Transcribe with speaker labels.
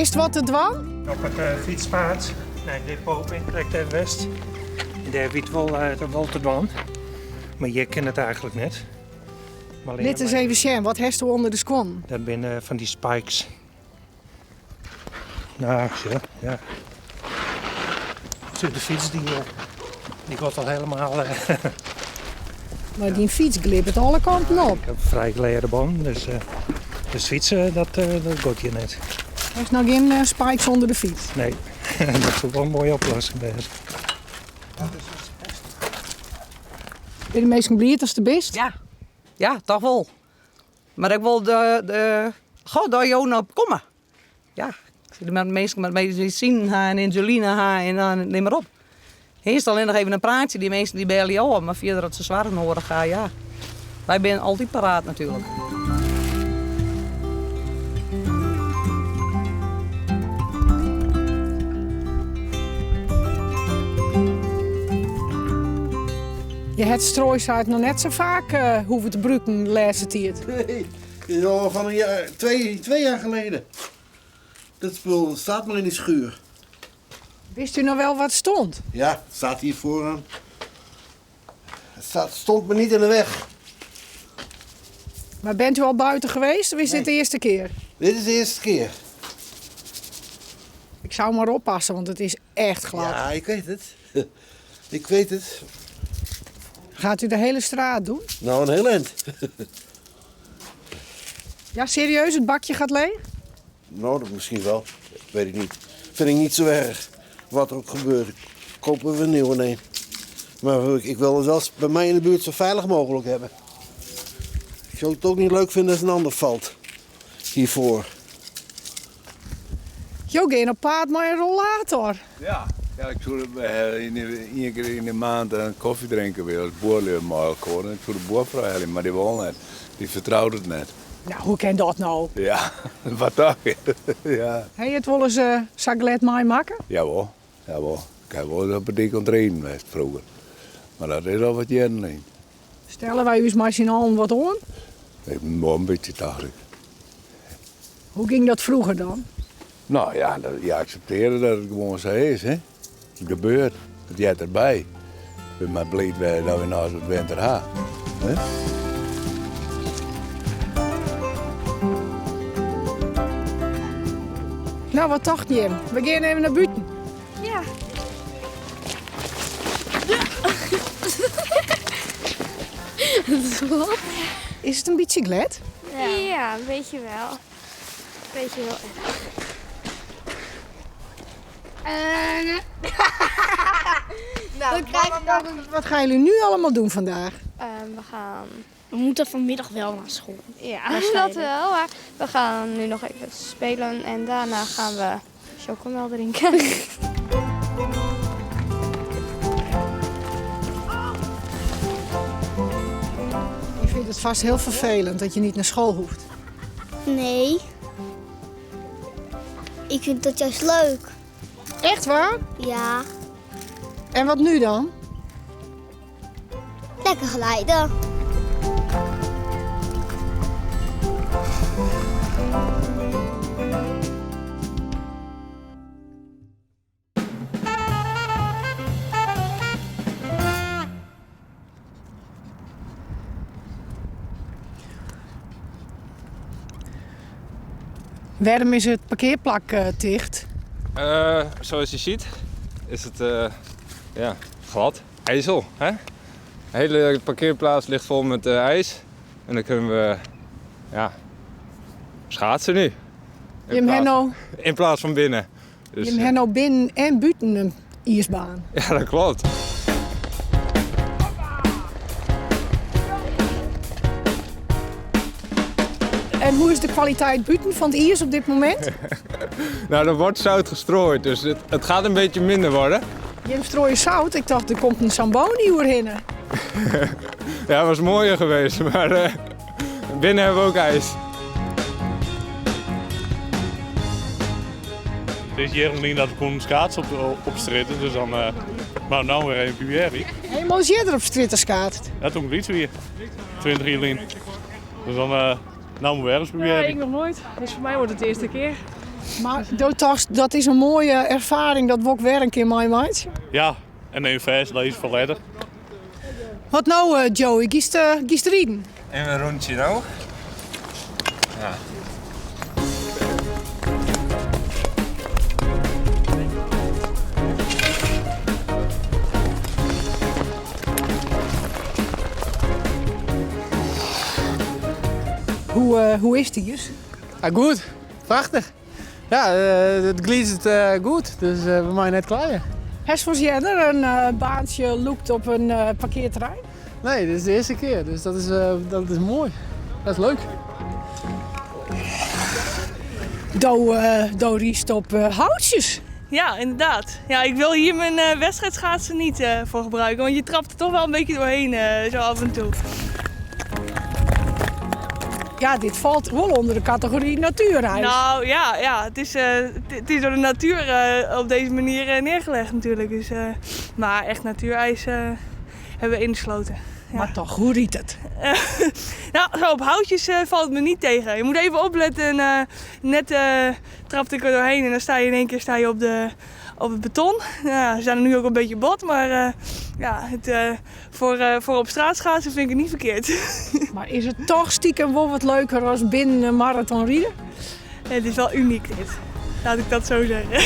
Speaker 1: Witst wat te dwaan?
Speaker 2: Op it fytspaad nei it depot bin ik krekt even west. Dêr wie it wol te dwaan, mar hjir kin it eigentlik net.
Speaker 1: Lit ris even sjen, wat hasto ûnder de skuon?
Speaker 2: Dat binne fan dy spikes. Nou, sjoch, ja. Sjoch, de fyts dy, dy giet al helemaal.
Speaker 1: Mar dyn fyts glibbet alle kanten op.
Speaker 2: Ik ha frij glêde bannen, dus, dus fytsen dat, dat giet hjir net.
Speaker 1: Hast noch gjin spikes ûnder de fyts?
Speaker 2: Nee, dat soe wol in moaie oplossing wêze.
Speaker 1: Binne de minsken bliid datst der bist?
Speaker 3: Ja, ja, toch wol. Mar ek wol de, de, goh, dat jo no komme. Ja, ik de minsken mei medisinen ha en ynsuline ha en dan nim mar op. Earst allinnich even in praatsje, dy minsken dy belje ôf, mar fierder as se soarch noadich ha, ja. Wy binne altyd paraat natuerlik.
Speaker 1: Je het strooisaad noch net sa faak uh, hoeven te brûken de lêste tiid.
Speaker 4: Nee, het is al van een jaar, 2 jaar geleden. Dat spul staat maar in die schuur.
Speaker 1: Wist u nog wel wat stond?
Speaker 4: Ja, het staat hier vooraan. Het stond me niet in de weg.
Speaker 1: Maar bent u al buiten geweest of is dit de eerste keer?
Speaker 4: Dit is de eerste keer.
Speaker 1: Ik zou maar oppassen, want het is echt glad.
Speaker 4: Ja, ik weet het. Ik weet het.
Speaker 1: Gaat u de hele straat doen?
Speaker 4: Nou, een heel eind.
Speaker 1: Ja, serieus, het bakje gaat leeg?
Speaker 4: Nou, dat misschien wel. Weet ik niet. Vind ik niet zo erg. Wat er ook gebeurt. Kopen we een nieuwe een. Maar ik wil het wel bij mij in de buurt zo veilig mogelijk hebben. Ik zou het ook niet leuk vinden als een ander valt. Hiervoor.
Speaker 1: Jo gean op paad mei in rollator.
Speaker 5: Ja, ja ik soe ien kear yn de maand in kofje drinke by as buorlju mei elkoar. Ik soe de buorfrou helje, mar dy wol net. Dy fertrout it net.
Speaker 1: Nou, hoe kin dat no?
Speaker 5: Ja, wat dan? Ja.
Speaker 1: Ha je it wolris sa glêd meimakke?
Speaker 5: Jawol, jawol. Ik ha wol op 'e dyk oan it riden west froeger. Mar dat is al wat jierren lyn.
Speaker 1: Stelle wy ús mei syn allen wat oan?
Speaker 5: Ik wol in bytsje, tocht ik.
Speaker 1: Hoe gyng dat froeger dan?
Speaker 5: Nou ja, je akseptearje dat it gewoan sa is. Hè? It gebeurt, it heart derby. Ik bin mar bliid dat we noch wat winter ha. Hè?
Speaker 1: Nou, wat tocht jim? We gean even nei bûten.
Speaker 6: Ja. Dat is wat.
Speaker 1: Is it in bytsje glêd?
Speaker 6: Ja. Ja, een beetje wel. Een beetje heel erg. Nou,
Speaker 1: Dan krijg ik ook een- Wat gaan jullie nu allemaal doen vandaag?
Speaker 6: We gaan...
Speaker 7: We moeten vanmiddag wel naar school.
Speaker 6: Ja,
Speaker 7: Waarschijnlijk.
Speaker 6: dat wel. Maar we gaan nu nog even spelen en daarna gaan we chocomel drinken.
Speaker 1: Je vindt het vast heel vervelend dat je niet naar school hoeft.
Speaker 8: Nee. Ik vind dat juist leuk.
Speaker 1: Echt waar?
Speaker 8: Ja.
Speaker 1: En wat nu dan?
Speaker 8: Lekker glijden.
Speaker 1: Wêrom is it parkearplak ticht?
Speaker 9: Zoals je ziet is het ja, glad. IJssel, hè? De hele parkeerplaats ligt vol met ijs. En dan kunnen we ja, schaatsen nu.
Speaker 1: In plaats,
Speaker 9: in plaats van binnen.
Speaker 1: Dus, Jim ha no binnen en bûten in iisbaan.
Speaker 9: Ja, dat klopt.
Speaker 1: En hoe is de kwaliteit bûten fan it iis op dit momint?
Speaker 9: Nou, er wordt zout gestrooid, dus het gaat een beetje minder worden.
Speaker 1: Jim strooie zout? Ik tocht der komt in Zamboni oerhinne.
Speaker 9: Ja, dat was mooier geweest, maar binnen hebben we ook ijs.
Speaker 10: It is jierren lyn dat we koene skaatse op strjitte, dus dan mar no wer even probearje.
Speaker 1: Ha je wolris earder op strjitte skaatst?
Speaker 10: Ja, toen ik lyts wie, 20 jier lyn. Dus dan no wer ris
Speaker 11: Nee,
Speaker 10: probearje.
Speaker 11: ik noch noait. Dus foar my wurdt it de earste kear.
Speaker 1: Mar do tochtst, dat is in moaie erfaring, dat wol ik wer in kear meimeitsje?
Speaker 10: Ja, en even fêstlizze foar letter.
Speaker 1: Wat no, Joey? Giest, giest riden?
Speaker 9: Even in rûntsje no. Ja.
Speaker 1: Hoe, eh, hoe is it iis?
Speaker 11: Ja, goed. Prachtich. Ja, eh, it glidet eh, goed, dus we meie net kleie.
Speaker 1: Hast wolris earder in baantsje lûkt op in parkearterrein?
Speaker 11: Nee, dit is de earste kear, dus dat is, dat is moai. Dat is leuk.
Speaker 1: Do, do rydst op houtsjes.
Speaker 12: Ja, inderdaad. Ja, ik wil hier mijn uh, wedstrijdschaatsen niet uh, voor gebruiken, want je trapt er toch wel een beetje doorheen uh, zo af en toe.
Speaker 1: Ja, dit falt wol ûnder de kategory natuerijs.
Speaker 12: Nou ja, ja het is door de natuur op deze manier neergelegd natuurlijk. Dus, maar echt natuurijs hebben we in de sloten. Ja.
Speaker 1: Mar toch, hoe rydt it?
Speaker 12: Nou, zo op houtjes valt het me niet tegen. Je moet even opletten. En, net trapte ik er doorheen en dan sta je in één keer sta je op, de, op het beton. Ja, ze zijn er nu ook een beetje bot, maar ja, het, voor op straat schaatsen vind ik het niet verkeerd.
Speaker 1: Mar is it toch stiekem wol wat leuker as binnen in maraton riden?
Speaker 12: Het is wel uniek dit, laat ik dat zo zeggen.